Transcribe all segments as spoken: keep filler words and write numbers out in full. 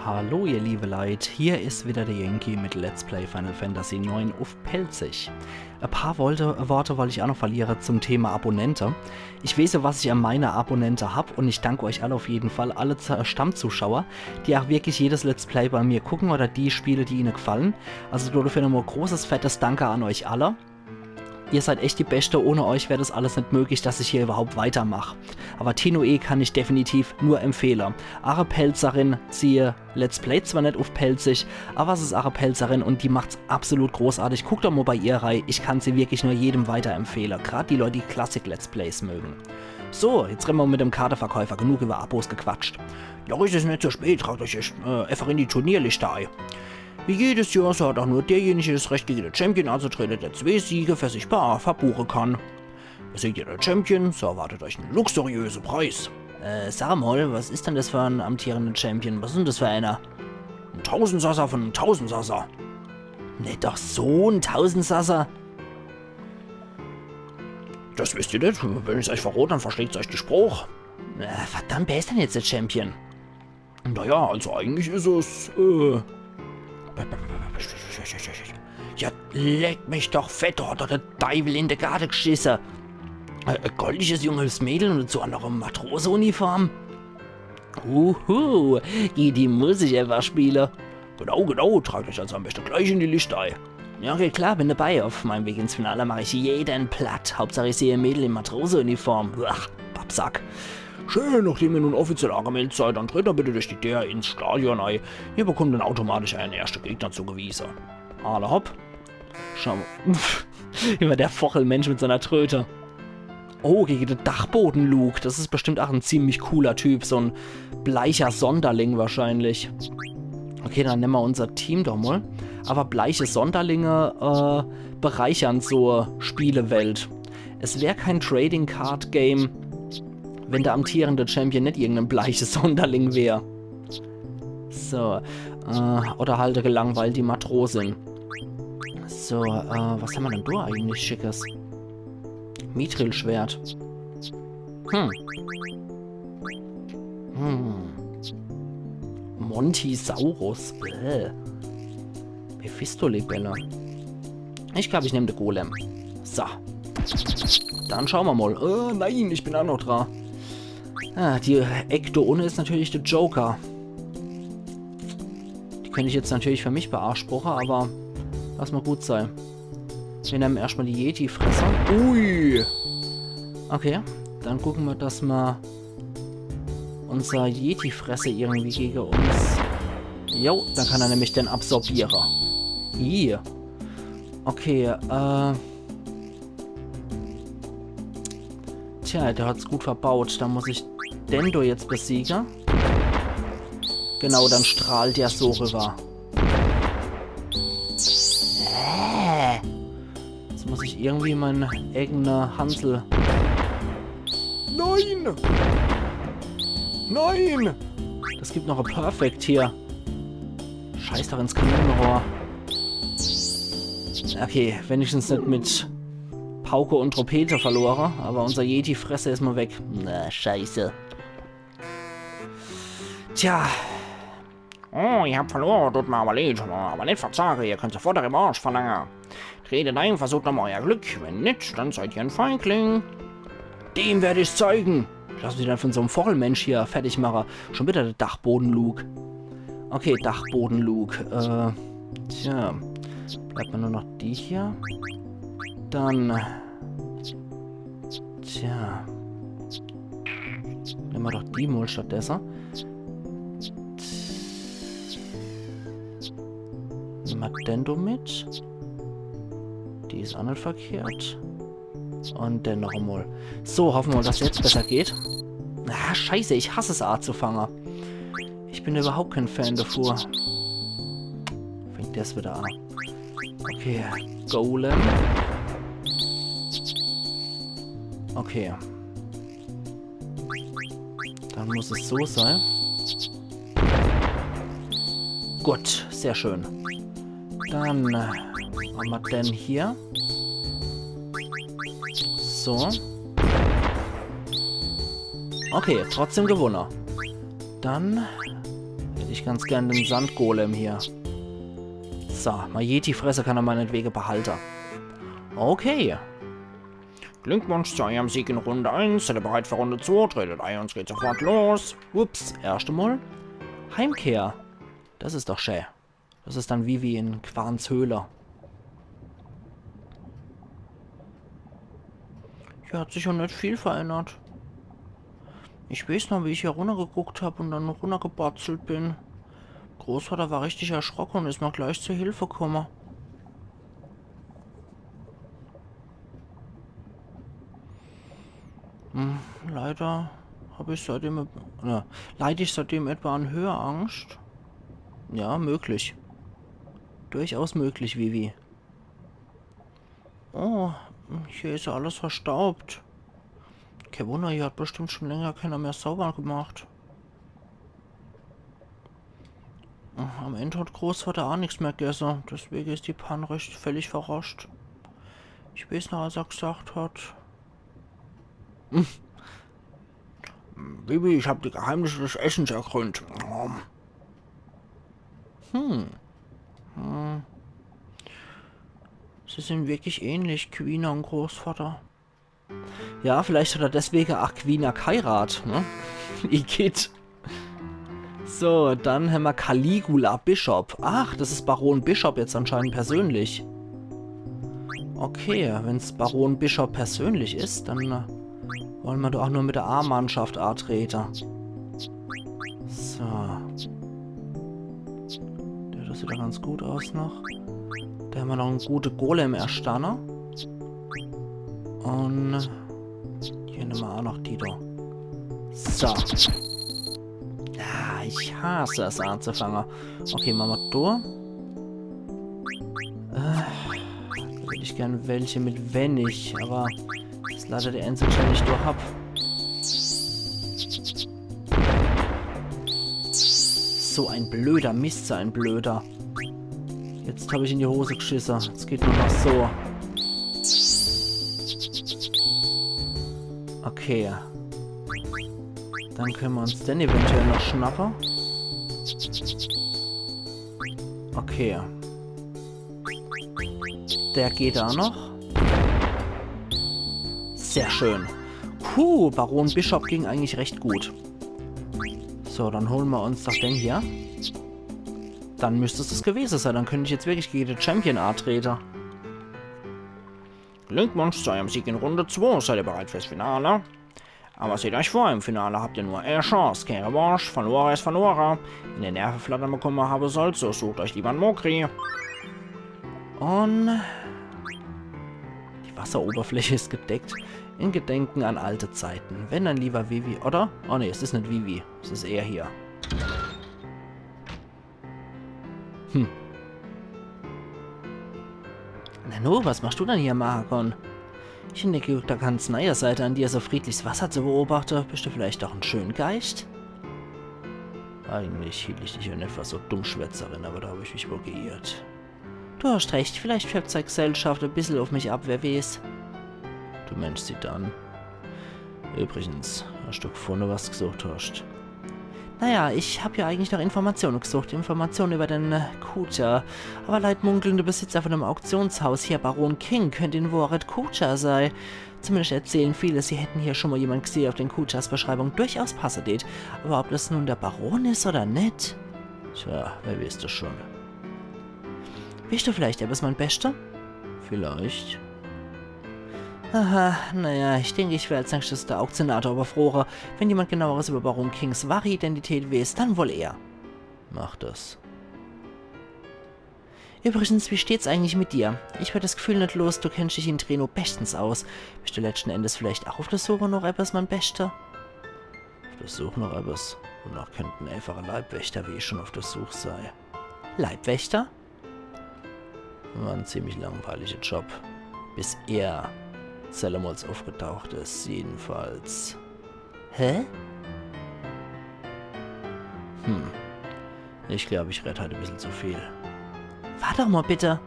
Hallo ihr liebe Leit, hier is wieder der Yankee mit Let's Play Final Fantasy neun uff Pälzisch. E paar Worte, Worte wollt ich auch noch verliere zum Thema Abonnente. Ich weeß ja, was ich an meine Abonnente hab, und ich danke euch alle auf jeden Fall, alle Z-, Stammzuschauer, die auch wirklich jedes Let's Play bei mir gucken oder die Spiele, die ihnen gefallen. Also dafür nochmal großes, fettes Danke an euch alle. Ihr seid echt die Beste, ohne euch wär das alles net möglich, dass ich hier überhaupt weitermach. Aber Tinoe kann ich definitiv nur empfehle. Ach e Pälzerin, sie Let's Play zwar net uff Pälzisch, aber sie is ach e Pälzerin und die macht's absolut großartig. Guckt doch mal bei ihr rei, ich kann sie wirklich nur jedem weiterempfehle. Grad die Leute, die Klassik-Let's Plays mögen. So, jetzt renne mer mit dem Karteverkäufer, genug über Abos gequatscht. Noch is es net zu spät, tragt euch äh, einfach in die Turnierliste ei. Wie jedes Jahr, so hat auch nur derjenige das Recht, gegen den Champion anzutreten, der zwei Siege für sich bar verbuchen kann. Besiegt ihr den Champion, so erwartet euch ein luxuriöser Preis. Äh, sag mal, was is denn das für ein amtierender Champion? Was is denn das für einer? Ein Tausendsasser von einem Tausendsasser. Nee, doch so ein Tausendsasser. Das wisst ihr net. Wenn ich's euch verrot, dann verschlägt's euch die Sprach. Äh, verdammt, wer is denn jetzt der Champion? Naja, also eigentlich is es, äh... Ja, leck mich doch fett, do hat doch der Deiwel in de Garde gschisse. Äh, e goldiges junges Mädel und dazu ach noch e Matroseuniform. Uhu, die, die muss ich einfach spiele. Genau, genau, tragt euch also am beste gleich in die Liste ei. Ja, okay, klar, bin dabei. Auf meinem Weg ins Finale mach ich jeden platt. Hauptsache ich seh e Mädel in Matroseuniform. Uah, Pappsack. Schön, nachdem ihr nun offiziell angemeldet seid, dann tritt doch bitte durch die Tür ins Stadion ei. Ihr bekommt dann automatisch einen ersten Gegner zugewiesen. Alla hopp. Schau mal. Uff. Immer der Vochelmensch mit seiner Tröte. Oh, gegen den Dachboden-Luke. Das is bestimmt ach e ziemlich cooler Typ. So e bleicher Sonderling wahrscheinlich. Okay, dann nemme mer unser Team doch mal. Aber bleiche Sonderlinge äh, bereichern so Spielewelt. Es wär kein Trading Card Game, wenn der amtierende Champion net irgendein bleicher Sonderling wär. So, äh, oder halt gelangweilt die Matrosin. So, äh, was hammer denn do eigentlich Schickes? Mithril-Schwert. Hm. Hm. Montisaurus. Bäh. Mephisto-Libelle. Ich glaub, ich nemm de Golem. So. Dann schaue mer mal. Oh nein, ich bin ach noch dra. Ah, die Eck do unne is natürlich de Joker. Die könnt ich jetzt natürlich für mich beanspruche, aber lass mal gut sei. Wir nemme erscht mal die Yeti-Fresse. Ui! Okay, dann gucke mer, dass mer unser Yeti-Fresse irgendwie gegen uns... Jo, dann kann er nämlich den absorbiere. Hier. Okay, äh... Tja, der hat's gut verbaut. Da muss ich den do jetzt besiege. Genau, dann strahlt der so rüber. Äh. Jetzt muss ich irgendwie mein eigene Hansel... Nein! Nein! Das gibt noch e Perfect hier. Scheiß doch ins Kanonenrohr. Okay, wenigstens net mit Pauke und Trompete verlore, aber unser Yeti-Fresse is mal weg. Na, scheiße. Tja. Oh, ihr habt verloren, tut mir aber leid, aber net verzage, ihr könnt sofort Revanche verlangen. Tretet ein, versucht nochmal euer Glück, wenn net, dann seid ihr ein Feigling. Dem werd ich's zeigen. Lass mich dann von so'm Vochelmensch hier fertig mache. Schon wieder der Dachboden-Luke. Okay, Dachboden-Luke. Äh, tja. Bleibt mir nur noch die hier. Dann... Tja. Nemme mer doch die mal stattdesse. Nemme mer den do mit. Die is ach net verkehrt. Und dann noch einmal. So, hoffe mer mal, dass jetzt besser geht. Ah, scheiße, ich hasse es anzufange. Ich bin überhaupt kein Fan davor. Fängt das wieder an. Okay, Golem. Okay. Dann muss es so sein. Gut, sehr schön. Dann äh, mache mer den hier. So. Okay, trotzdem gewonnen. Dann hätt Ich ganz gern den Sandgolem hier. So, mei Yeti-Fresse kann er meinetwege behalte. Okay. Glückwunsch zu eurem Sieg in Runde eins. Seid ihr bereit für Runde zwei? Tretet ein und es geht sofort los. Ups, erschte Mol. Heimkehr. Das is doch schä. Das is dann wie, wie in Quans Höhle. Hier hat sich jo net viel verändert. Ich weeß noch, wie ich hier runnergeguckt hab und dann runnergebatzelt bin. Großvater war richtig erschrocke und is mer gleich zu Hilfe komme. Hm, leider hab ich seitdem, äh, leid ich seitdem etwa an Höheangscht. Ja, möglich. Durchaus möglich, Vivi. Oh, hier is jo alles verstaubt. Kee Wunner, hier hat bestimmt schon länger keiner mehr sauber gemacht. Am End hat Großvater aa nix mehr gesse, deswege is die Pann recht völlig verroscht. Ich weeß noch, als er gesagt hat. Hm. Vivi, ich hab die Geheimnisse des Essens ergründet. Hm. Hm. Sie sind wirklich ähnlich, Quina und Großvater. Ja, vielleicht hat er deswege ach Quina geheirat, ne? Igitt. So, dann hämmer Caligula Bishop. Ach, das is Baron Bishop jetzt anscheinend persönlich. Okay, wenn's Baron Bishop persönlich is, dann, äh, wolle mer doch ach nur mit der A-Mannschaft atrete. So. Der, das sieht doch ganz gut aus noch. Do hämmer noch en gute Golem erstanne. Und hier hämmer ach noch die do. So. Ah, ich hasse es anzufange. Okay, mache mer do. Äh, hätt ich gern welche mit wenig, aber das is leider der einzige, den ich do hab. So ein blöder Mist, so ein blöder. Jetzt hab ich in die Hose geschisse. Es geht nur noch so. Okay. Dann können wir uns den eventuell noch schnappen. Okay. Der geht da noch. Sehr schön. Puh, Baron Bishop ging eigentlich recht gut. So, dann holen wir uns doch den hier. Dann müsste es das gewesen sein. Dann könnte ich jetzt wirklich gegen den Champion antreten. Glückwunsch zu eurem Sieg in Runde zwei. Seid ihr bereit fürs Finale? Aber seht euch vor, im Finale habt ihr nur eine Chance. Keine Revanche, verloren ist verloren. Wenn ihr Nervenflattern bekommen haben sollt, so sucht euch lieber einen Mokri. Und die Wasseroberfläche ist gedeckt. In Gedenken an alte Zeiten. Wenn dann lieber Vivi, oder? Oh ne, es ist nicht Vivi. Es ist er hier. Hm. Nanu, was machst du denn hier, Mahakon? Ich entdecke da ganz neue Seite an dir, so friedlichs Wasser zu beobachten. Bist du vielleicht doch ein Schöngeist? Eigentlich hielt ich dich in etwa so Dummschwätzerin, aber da habe ich mich wohl geirrt. Du hast recht, vielleicht färbt sei Gesellschaft ein bisschen auf mich ab, wer weiß. Du meinst sie dann? Übrigens, hast du gefunden, was du gesucht hast? Naja, ich hab ja eigentlich nach Informationen gesucht. Informationen über den äh, Kuja. Aber Leute munkeln, der Besitzer von dem Auktionshaus hier, Baron King, könnte in Wahrheit Kuja sei. Zumindest erzählen viele, sie hätten hier schon mal jemand gesehen, auf den Kujas Beschreibung durchaus passe tät. Aber ob das nun der Baron ist oder nicht? Tja, wer weiß das schon. Bist du vielleicht etwas, mein Bester? Vielleicht. Aha, naja, ich denke, ich werde als nächstes der Auktionator überfroren. Wenn jemand genaueres über Baron Kings wahre Identität weiß, dann wohl er. Mach das. Übrigens, wie steht's eigentlich mit dir? Ich werd das Gefühl nicht los, du kennst dich in Treno bestens aus. Bist du letzten Endes vielleicht auch auf der Suche nach etwas, mein Bester? Auf der Suche nach etwas? Wonach könnten einfache Leibwächter wie ich schon auf der Suche sei? Leibwächter? War ein ziemlich langweiliger Job. Bis er sellemols aufgetaucht ist, jedenfalls. Hä? Hm. Ich glaub, ich red halt ein bisschen zu viel. Wart doch mal bitte.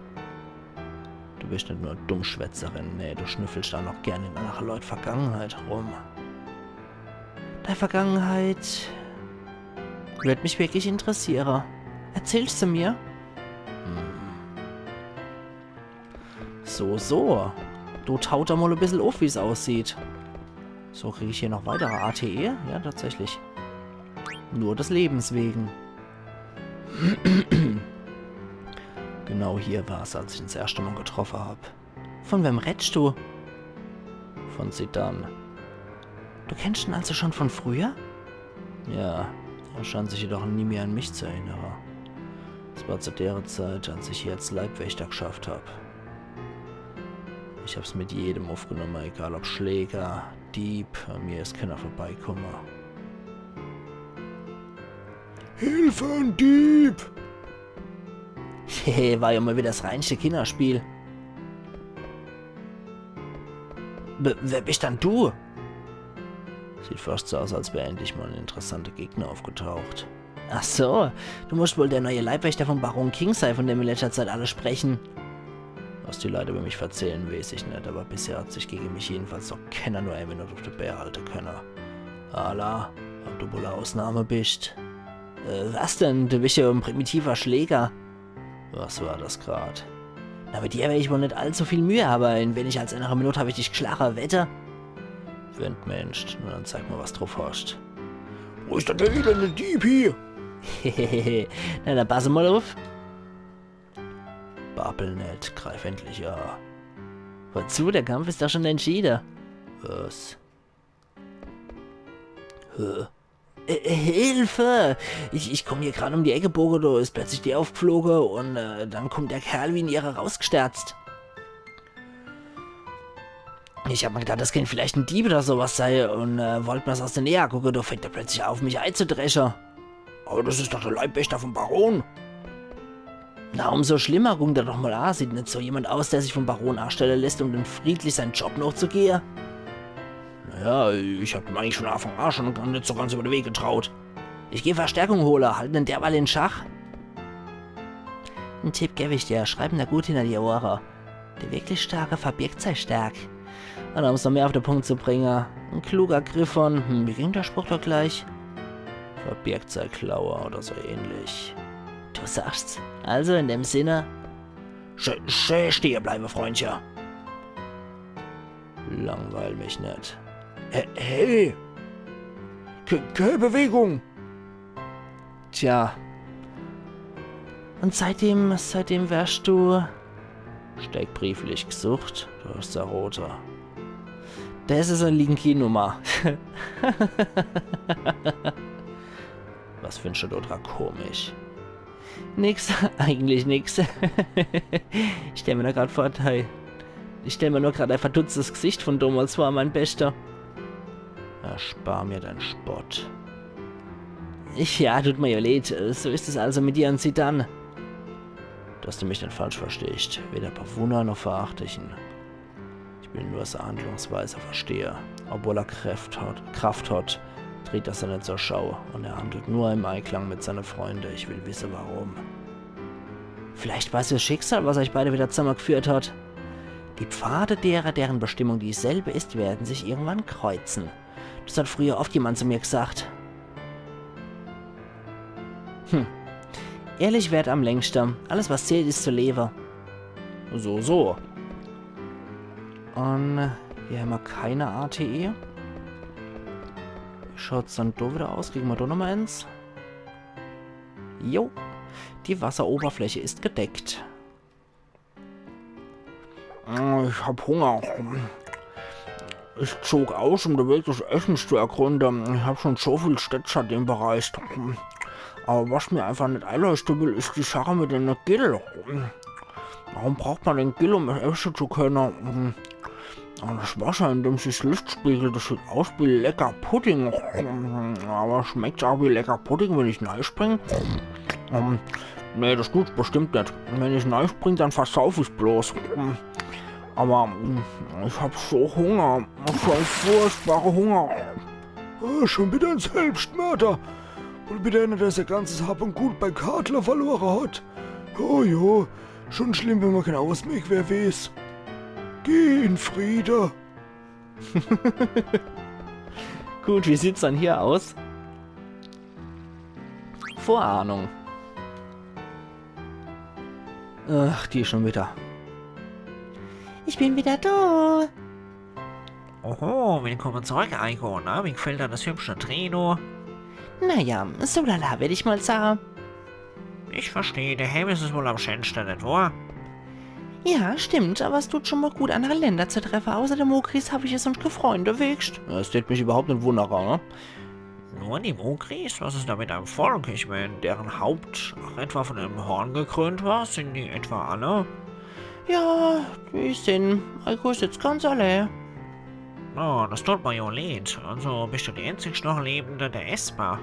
Du bist nicht nur Dummschwätzerin, nee, du schnüffelst auch noch gern in andere Leute Vergangenheit rum. Deine Vergangenheit. Würd mich wirklich interessiere. Erzählst du mir? Hm. So, so. Do taut er mol e bissel uff, wie's aussieht. So, krieg ich hier noch weitere A T E? Ja, tatsächlich. Nur des Lebens wegen. Genau hier war's, als ich ihn des erschte Mol getroffe hab. Von wem redst du? Von Zidane. Du kennst ihn also schon von früher? Ja, er scheint sich jedoch nie mehr an mich zu erinnere. Es war zu dere Zeit, als ich hier als Leibwächter geschafft hab. Ich hab's mit jedem uffgenomme, egal ob Schläger, Dieb, an mir is kenner vorbeikomme. Hilfe, en Dieb! Hehe, war ja mol wieder des reinste Kinnerspiel. W-, wer bist dann du? Sieht fast so aus, als wär endlich mol en interessanter Gegner uffgetaucht. Ach so, du musst wohl der neue Leibwächter vom Baron King sei, von dem in letzter Zeit alle sprechen. Was die Leit über mich verzählen, weeß ich net, aber bisher hat sich gege mich jedenfalls noch kenner nur e Minut uff de Bää halte kenne. Ala, ob du wohl e Ausnahme bist? Äh, was denn? Du bist ja en primitiver Schläger. Was war des grad? Na, mit dir werd ich wohl net allzu viel Mühe habe. In weniger als enere Minut hab ich dich geschlache, wette? Wenn d' meenst, na dann zeig mol, was d' druff hast. Wo is dann der elende Dieb hie? Hehehe, na dann pass mol uff. Babbel net, greif endlich a. Wozu? Der Kampf is doch schon entschiede. Was? Hä? Äh, äh, Hilfe! Ich, ich komm hier grad um die Eck geboge, do is plötzlich die Deer uffgefloge un, äh, dann kummt der Kerl wie in Irre rausgesterzt. Ich hab mer gedacht, des kennt vielleicht en Dieb oder so was sei un, äh, wollt mer's aus de Näh agucke, do fängt er plötzlich a uff mich eizudresche. Aber des is doch de Leibwächter vom Baron. Na, umso schlimmer, guck der doch mol a. Sieht net so jemand aus, der sich vom Baron astelle lässt, um dann friedlich sein Job nochzugehe? Naja, ich hab dem eigentlich von Anfang a schon gar net so ganz über de Weg getraut. Ich geh Verstärkung hole, halt en derweil in Schach. En Tipp geb ich dir, schreib em gut hinner die Ohre. Der wirklich Starke verbirgt sei Stärk. Un um's noch mehr uff de Punkt zu bringe, en kluger Griffon, hm, wie ging der Spruch doch gleich? Verbirgt sei Klaue oder so ähnlich. Du sagst's. Also in dem Sinne. Sch-, sch-, stehe bleibe, Freundche. Langweil mich net. He-, hey! Ke-, kä Bewegung! Tja. Un seitdem, seitdem wärst du steckbrieflich gesucht. Du hast der Rote. Des is e linki Nummer. Was findst du do dra komisch? Nix, eigentlich nix. Ich stell mer nur grad vor, hey. Ich stell mer nur grad e verdutztes Gesicht von domols vor, mein Beschter. Erspar mir dein Spott. Ja, tut mir ja leid. So is es also mit dir un Zidane. Dass du mich net falsch verstehst. Weder bewunnere noch verachte ich en. Ich will nur sei Handlungsweise verstehe. Obwohl er Kraft hat, Kraft hat, trägt er se net zur Schau. Un er handelt nur im Eiklang mit seine Freunde. Ich will wisse, warum. Vielleicht war's das Schicksal, was euch beide wieder zusammengeführt hat. Die Pfade derer, deren Bestimmung dieselbe ist, werden sich irgendwann kreuzen. Das hat früher oft jemand zu mir gesagt. Hm. Ehrlich währt am längsten. Alles, was zählt, ist zu leben. So, so. Un hier hämmer keine A T E. Wie schaut's dann do wieder aus? Kriegen mer do nochmal eins? Jo. Die Wasseroberfläche ist gedeckt. Ich hab Hunger. Ich zog aus, um de Weg des Essens zu ergründe. Ich hab schon so viel Städtcher dem bereist. Aber was mir einfach net einleuchte will, is die Sache mit dem Gill. Warum braucht man den Gill, um esse zu könne? Aber das Wasser, in dem sich's Licht spiegelt, das sieht aus wie lecker Pudding. Aber schmeckt's auch wie lecker Pudding, wenn ich neispring? Ähm, nee, das tut's bestimmt net. Wenn ich neispring, dann versauf ich's bloß. Aber, mm, ich hab so Hunger. So einen furchtbaren Hunger. Oh, schon wieder ein Selbstmörder. Wohl wieder einer, der sein ganzes Hab und Gut bei Kartler verloren hat. Oh jo, schon schlimm, wenn man kein Ausweg mehr weiß. Geh in Friede. Gut, wie sieht's dann hier aus? Vorahnung. Ach, die schon wieder. Ich bin wieder da. Oho, willkommen zurück, Eiko. Na, wie gefällt dir das hübsche Trino? Naja, so lala, würd ich mal sagen. Ich verstehe, daheim is es wohl am schönsten, net wahr? Ja, stimmt, aber es tut schon mal gut, andere Länder zu treffen. Außer de Mogrys hab ich ja sonst keine Freunde, weescht. Das tät mich überhaupt net wundern, ne? Nur die Mogrys? Was is da mit deinem Volk? Ich mein, deren Haupt auch etwa von einem Horn gekrönt war? Sind die etwa alle? Ja, die sind. Eiko is jetzt ganz allein. Oh, das tut mir ja leid. Also bist du die einzigste noch Lebende der Esper.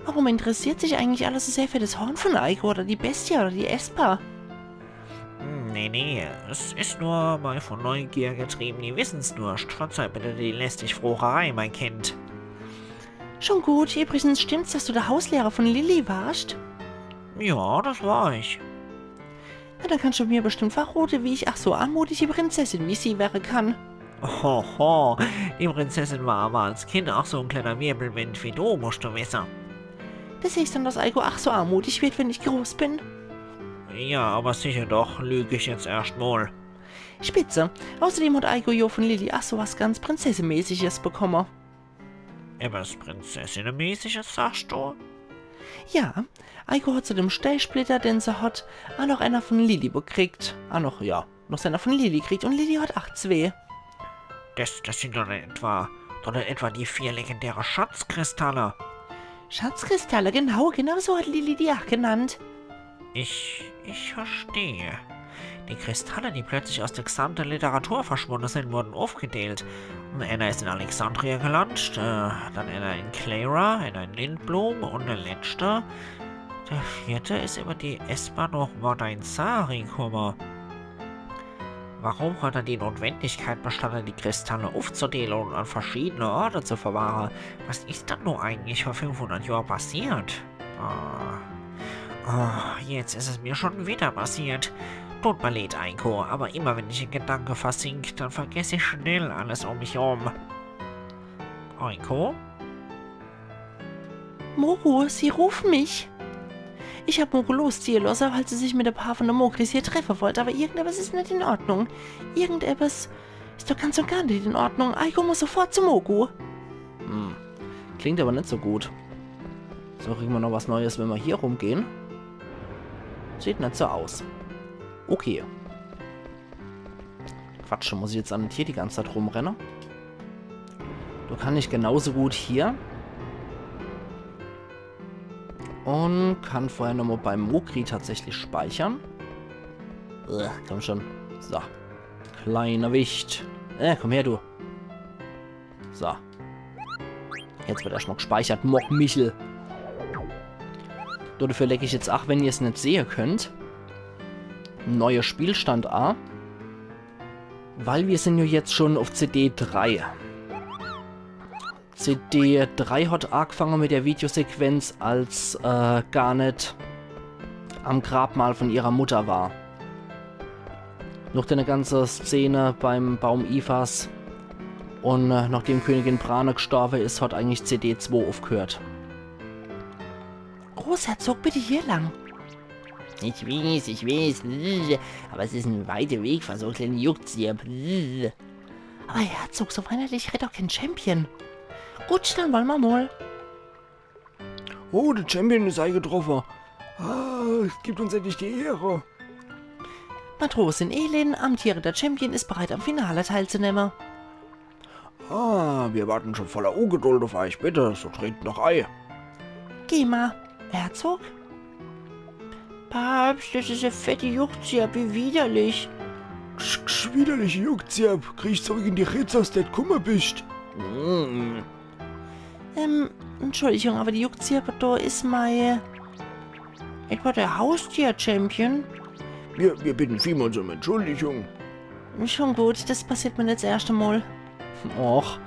Warum interessiert sich eigentlich alles so sehr für das Horn von Eiko oder die Bestie oder die Esper? Hm, nee, nee, es is nur mei von Neugier getriebeni Wissensdurst. Verzeih bitte die lästige Frocherei, mein Kind. Schon gut. Übrigens stimmt's, dass du der Hauslehrer von Lilly warst? Ja, das war ich. Na, dann kannst du mir bestimmt verrote, wie ich ach so anmutige Prinzessin wie sie wäre kann. Hoho, die Prinzessin war aber als Kind auch so ein kleiner Wirbelwind wie du, musst du wissen. Das heißt dann, dass Eiko ach so anmutig wird, wenn ich groß bin? Ja, aber sicher doch, lüg ich jetzt erst mal. Spitze. Außerdem hat Eiko jo von Lilly ach so was ganz Prinzessinmäßiges bekommen. Etwas Prinzessinmäßiges, sagst du? Ja, Eiko hat zu dem Steinsplitter, den se hat, ach noch einer von Lilly bekriegt. Ach noch, ja, noch einer von Lilly kriegt und Lilly hat ach zwee. Das, das sind doch nicht etwa, doch nicht etwa die vier legendäre Schatzkristalle. Schatzkristalle, genau, genau so hat Lilly die ach genannt. Ich, ich verstehe. Die Kristalle, die plötzlich aus der gesamten Literatur verschwunden sind, wurden aufgeteilt. Und einer ist in Alexandria gelandet, äh, dann einer in Cleyra, einer in Lindblum und der letzte, der vierte, ist über die S-Bahn nach Madain Sari gekommen. Warum hat er die Notwendigkeit bestanden, die Kristalle aufzuteilen und an verschiedene Orte zu verwahren? Was ist dann nur eigentlich vor fünfhundert Jahren passiert? Ah. Ah, jetzt ist es mir schon wieder passiert. Tut mir leid, Eiko, aber immer wenn ich in Gedanken versink, dann vergesse ich schnell alles um mich herum. Eiko? Mogu, sie rufen mich. Ich hab Mogu losziehe losse, weil sie sich mit e paar von de Mogrys hier treffe wollt, aber irgendetwas is net in Ordnung. Irgendetwas is doch ganz und gar net in Ordnung. Eiko muss sofort zu Mogu. Hm. Klingt aber net so gut. So, kriegen wir noch was Neues, wenn wir hier rumgehen? Sieht net so aus. Okay. Quatsch, muss ich jetzt an hier die ganze Zeit rumrenne? Du kann ich genauso gut hier. Und kann vorher nochmal beim Mogry tatsächlich speichern. Äh, komm schon. So. Kleiner Wicht. Äh, komm her, du. So. Jetzt wird erstmal gespeichert. Mock Michel. So, dafür leg ich jetzt, ach wenn ihr's net sehe könnt, neue Spielstand a. Weil wir sind ja jetzt schon auf C D drei. C D drei hat angefangen mit der Videosequenz, als äh, Garnet am Grabmal von ihrer Mutter war. Noch eine ganze Szene beim Baum Ifas. Und äh, nachdem Königin Brane gestorben ist, hat eigentlich C D zwei aufgehört. Großherzog, bitte hier lang. Ich weiß, ich weiß, aber es ist ein weiter Weg für so kleine Juckzirp. Aber Herzog, so weinerlich redt doch kein Champion. Gut, dann wollen wir mal. Oh, der Champion ist eingetroffen. Ah, es gibt uns endlich die Ehre. Matrosin Elin, amtierender Champion, ist bereit, am Finale teilzunehmen. Ah, wir warten schon voller Ungeduld auf euch. Bitte, so tretet noch ei. Geh mal, Herzog. Papst, das ist ein fette Juckzirp, wie widerlich. Ksch, ksch, widerliche Juckzirp. Kriegst du wegen die Ritze, aus der du gekommen bist. Mm. Ähm, Entschuldigung, aber die Juckzirp, da ist mein... Etwa der Haustier-Champion? Wir, wir bitten vielmals um Entschuldigung. Schon gut, das passiert mir net das erste Mal. Och,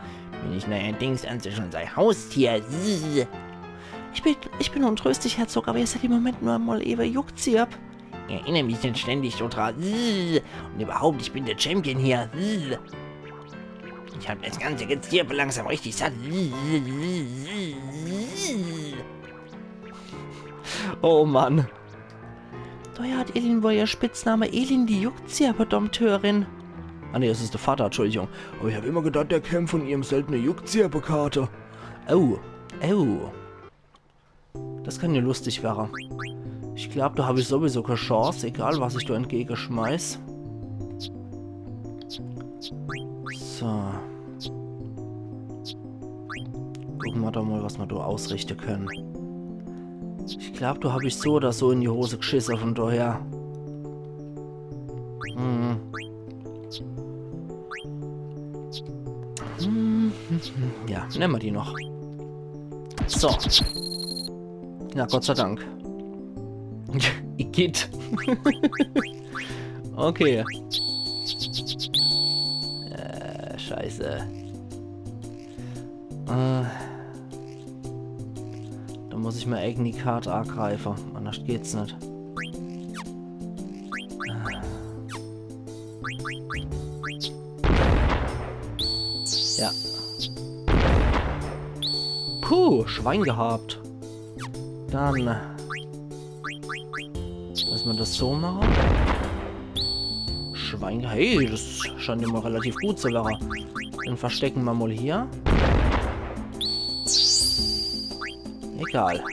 bin ich neuerdings an sich schon sein Haustier. Ich bin, ich bin untröstlich, Herzog, aber ihr seid im Moment nur mal ewe Juckzirp. Ich erinnere mich denn ständig so dran. Und überhaupt, ich bin der Champion hier. Ich hab das ganze Gezirpe langsam richtig satt. Oh Mann. Daher hat Elin wohl ihr Spitzname Elin die Juckzirpe-Dompteurin. Ah nee, es is de Vater, Entschuldigung. Aber ich hab immer gedacht, der käm von ihrem seltene Juckzirpe-Karte. Oh, oh. Das kann ja lustig werre. Ich glaub, da hab ich sowieso kä Chance, egal was ich da entgegeschmeiß. So. Gucke mer doch mal, was mer da ausrichte könne. Ich glaub, da hab ich so oder so in die Hose gschisse, von daher. Hm. Hm, hm, hm. Ja, nemme mer die noch. So. Na, Gott sei Dank. Igitt. Okay. Äh, scheiße. Äh, da muss ich mei eigeni Kart agreife. Anders geht's net. Ja. Puh, Schwein gehabt. Dann lass mer das so mache. Schwein, hey, das scheint immer relativ gut zu werre. Dann verstecke mer mal hier. Egal.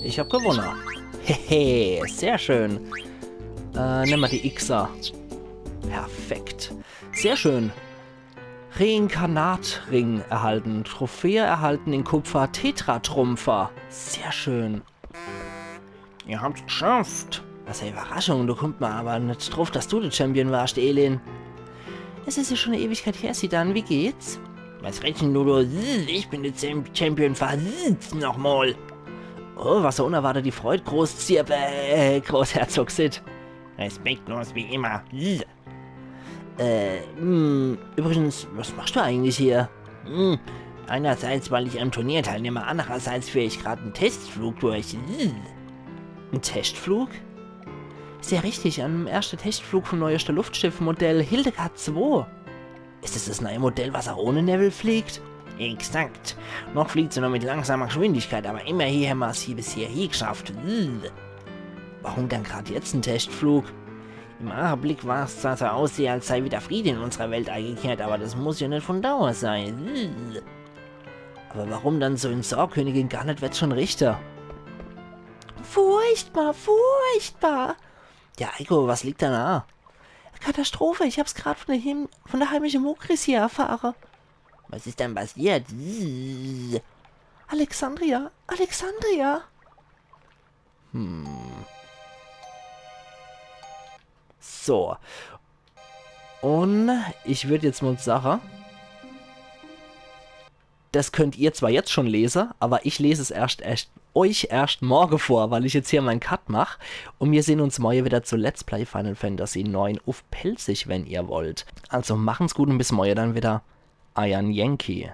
Ich hab gewonne. Hehe, sehr schön. Äh, nemme mer die Xer. Perfekt. Sehr schön. Reinkarnatring erhalten. Trophäe erhalten in Kupfer. Tetratrumpfer. Sehr schön. Ihr habt's gschafft. Was e Überraschung, do kummt mer aber net druff, dass du de Champion warst, Elin. Es is ja schon e Ewigkeit her, Zidane. Wie geht's? Was redst denn du, du? Ich bin de Champ-, Champion, verdammt nochmal. Oh, was so unerwartet die Freud, Großzirpe, äh, Großherzog Cid. Respektlos wie immer. Äh, hm, übrigens, was machst du eigentlich hier? Hm, einerseits, weil ich am Turnier teilnehme, andererseits führe ich grad en Testflug durch. Hm. En Testflug? Sehr richtig, am erschte Testflug vom neueste Luftschiffmodell Hildegard zwei. Is es das neue Modell, was auch ohne Newwel fliegt? Exakt. Noch fliegt se nur mit langsamer Geschwindigkeit, aber immerhin hämmer's hier bisher hie gschafft. Hm. Warum dann grad jetzt en Testflug? Im Augenblick war's zwar so aussehe, als sei wieder Friede in unserer Welt eingekehrt, aber das muss ja net von Dauer sein. Aber warum dann so en Sorgkönigin? Gar net, werd's schon richte. Furchtbar, furchtbar. Ja, Eiko, was liegt dann a? Katastrophe, ich hab's grad von der, Him von der heimische Mokris hier erfahre. Was is dann passiert? Alexandria, Alexandria. Hm. So. Und ich würd jetzt mal sache, das könnt ihr zwar jetzt schon lese, aber ich les es erscht, erscht, euch erscht morge vor, weil ich jetzt hier mein Cut mach. Und wir sehn uns morge wieder zu Let's Play Final Fantasy neun uff Pälzisch, wenn ihr wollt. Also machen's gut und bis morge dann wieder. Eiern Yankee.